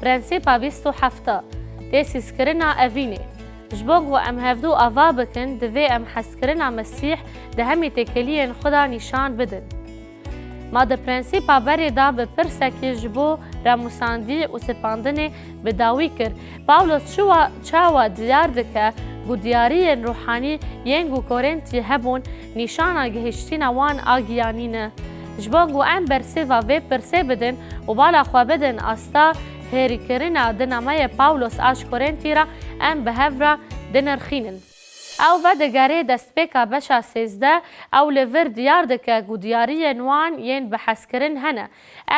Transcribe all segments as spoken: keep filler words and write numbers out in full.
Prensîpa bîst û heft, têsîskirina evînê. Ji bo ku em hevdû ava bikin, divê em hezkirina Mesîh di hemî têkeliyên xwe de nîşan bidin. Ma di prensîpa berê de bi pirsekî ji bo remûsandî û sipandinê bi dawî kir. Pawlos çiwa, çawa diyar dike ku diyariyên ruhanî yên ku Korintî hebûn nîşana gihiştina wan a giyanî ne? Ji bo ku em bersêva vê pirsê bidin û bala xwe bidin asta hêrîkirina di nameyê Pawlos a ji Korintî re, em bi hev re dinirxînin. Ew vedigere destpêka beşa sêzdeh, ew li vir diyar dike ku diyariyên wan yên bi hezkirin hene.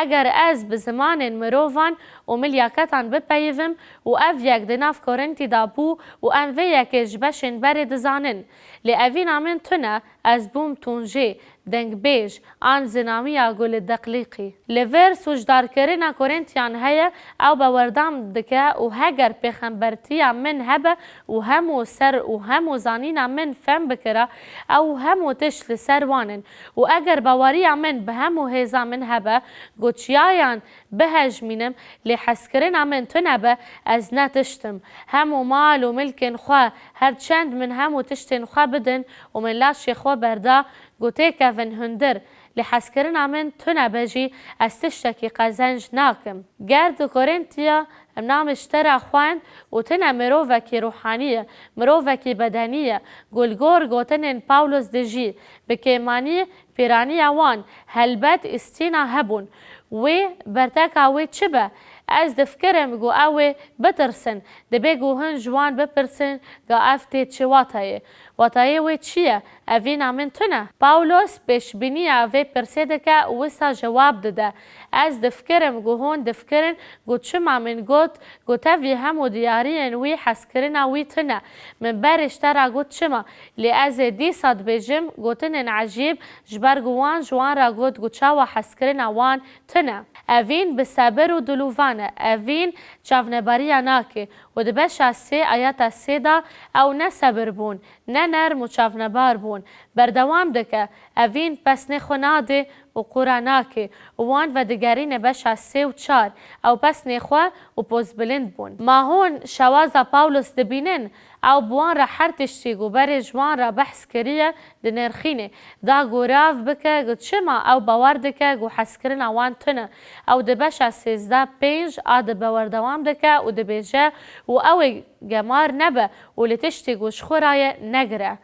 Eger ez bi zimanên mirovan û milyaketan bipeyivim û ev yek di nav Korintî de bû û em vê yekê ji beşên berê dizanin. Lê evîna min tune, ez bûm tûnjê, dengbêj, an zinamiya ku li deqlîqî. Li vir sûcdarkirina Korintiyan heye, ew bawerdam dike û heger pêxembertiya min hebe û hemû ser û hemû zanîna min fem bikira, ew hemû tişt li ser wan in. Û eger baweriya min bi hemû hêza min hebe, ku çiyayan bihejmînim, lê hezkirina min tune be, ez ne tişt im. Hemû mal û milkên xwe, her çend min hemû tiştên xwe bidin û min laşê xwe berda, ku têkevin hundir, lê hezkirina min tune be jî, ez tiştekî qezenc nakim. Ger tu Korintiya, em namê ji te re xwend û tune mirovekî ruhanî ye, mirovekî bedenî ye, ku li gor gotinên Pawlos dijî, bi kêmanî pîraniya wan, helbet îstîna hebûn. Wê berteka wê çi be? Ez difikirim ku ew ê bitirsin. Dibe ku hin ji wan bipirsin, ga ev tê çi watayê? Watayê wê çi ye? Evîna min tune? Pawlos pêşbîniya vê pirsê dike û wisa cewab dide. Ez difikirim ku hûn difikirin ku çima min got, ku tevî hemû diyariyên wî hezkirina wî tune. Min berê ji te re got çima, lê ez ê dîsa dibêjim gotinên ecîb, ji ber ku wan ji wan re got ku çawa hezkirina wan tune. Evîn bi sebir û dilûvan e, evîn çavnebariya nake û di beşa sê ayeta sê de ew ne sebir bûn, ne nerm û çavnebar bûn. Berdewam dike, evîn pesnê xwe nade û qura nake û wan vedigerîne beşa sê û çar, ew pesnê xwe û pozbilind bûn. Ma hûn şewaza Pawlos dibînin, ew bi wan re her tiştî ku berê ji wan re behs kiriye, dinirxîne. Da ku rav bike ku çima ew bawer dike ku hezkirina wan tune. Ew di beşa sêzdeh pênc a de bawerdewam dike û dibêje, û ew ê gemar nebe û li tiştî ku ji xwe re ye negire.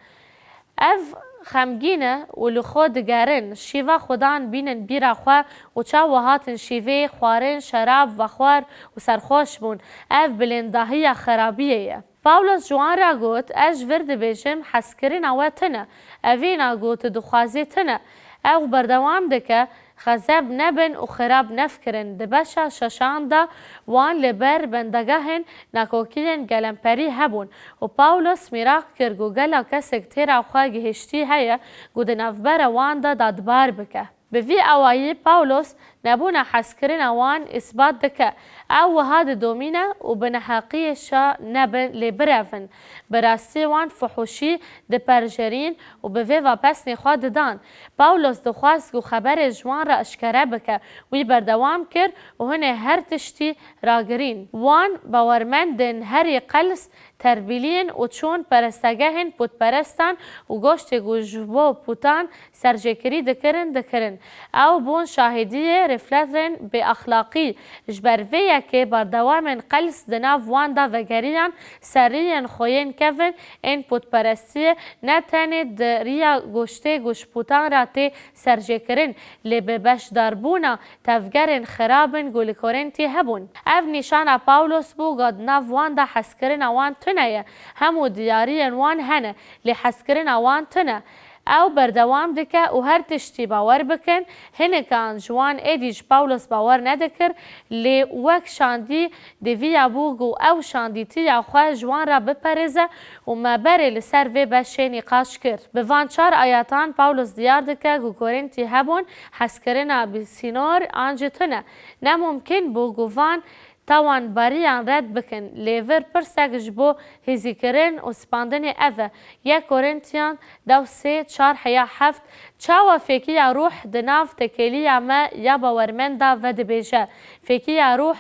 Ev xemgîn e û li xwe digerin, şîva xwedan bînin bîra xwe û çawa hatin şîvê xwarin, şerab, vexwar û serxweş bûn. Ev bilêndahiya xerabiyê ye. Pawlos ji wan re got, ez ji vir dibêjim, hezkirina we tune. Evîna ku tu dixwazî tune. Ew berdewam dike, xezeb nebin û xirab nefikirin. Di beşa şeşan de wan li ber bendegehên nakokiyên gelemperî hebûn û Pawlos mîraq kir ku gela kesek têra xwe gihiştî heye ku di navbera wan de dadbar bike. Bi vî awayî Pawlos nebûna hezkirina wan îsbat dike. Ew wiha didomîne û bi neheqiyê şa nebin lê birevin. Bi rastî wan fuhuşî diperjerîn û bi vê ve pesnê xwe didan. Pawlos dixwest ku xeberê ji wan re eşkere bike. Wî berdewam kir û hinê her tiştî ragirîn. Wan bawermendên herî qels terbîliyên û çûn perestegehên pûtperestan û goştê ku ji bo pûtan serjêkirî dikirin, dikirin. Ew bûn şahidiyê rifletrên bêexlaqî. Ji ber vê yekê berdewamên qels di nav wan de vegeriyan seriyên xwe yên kevin ên pûtperestiyê ne tenê di riya goştê ku ji pûtan re tê serjêkirin, lê bi beşdarbûna tevgerên xirab in ku li Korintî hebûn. Ev nîşana Pawlos bû, ga di nav wan de hezkirina wan tune ye. Hemû diyariyên wan hene, lê hezkirina wan tune. Ew berdewam dike û her tiştî bawer bikin, hinekan ji wan êdî ji Pawlos bawer nedikir, lê wek şandî diviya bû ku ew şandîtiya xwe ji wan re biperêze û me berê li ser vê beşê nîqaş kir. Bi van çar ayatan Pawlos diyar dike ku Korintî hebûn, hezkirina bi sînor an jî tune. Ne mumkin bû ku van tawanbariyan red bikin, lê vir pirsek ji bo hêzîkirin û spandinê ev e. Yek Korintîyan dew sê çar heya heft, çawa fêkiya Ruh di nav tekeliya me ya bawermend de vedibêje? Fêkiya Ruh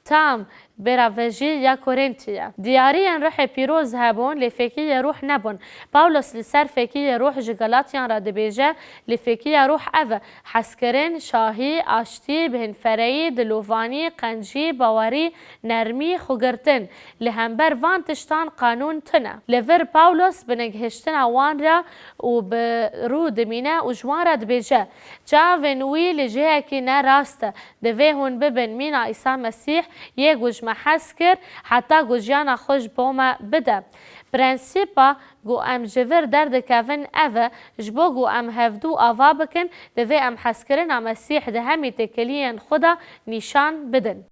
Tam bêra vejî ya Korintî ye. Diyariyên ruhê pîroz hebûn, lê fêkî yê ruh nebûn. Pawlos li ser fêkî yê ruh ji Galatyan re dibêje, lê fêkî ya ruh ev e: hezkirin, şahî, aştî, bêhnfereyî, dilovanî, qencî, bawerî, nermî, xwegirtin. Li hember van tiştan qanûn tune. Li vir Pawlos bi negihiştina wan re û bi rû dimîne û ji wan re dibêje, çavên wî li cihekî ne rast e. Divê hûn bibin mîna Îsa Mesîh, yê ku ji me hez kir, heta ku jiyana xwe ji bo me bide. Prensîpa ku em ji vir derdikevin ev e, ji bo ku em hevdû ava bikin, divê em hezkirina Mesîh di hemî têkiliyên xwe de nîşan bidin.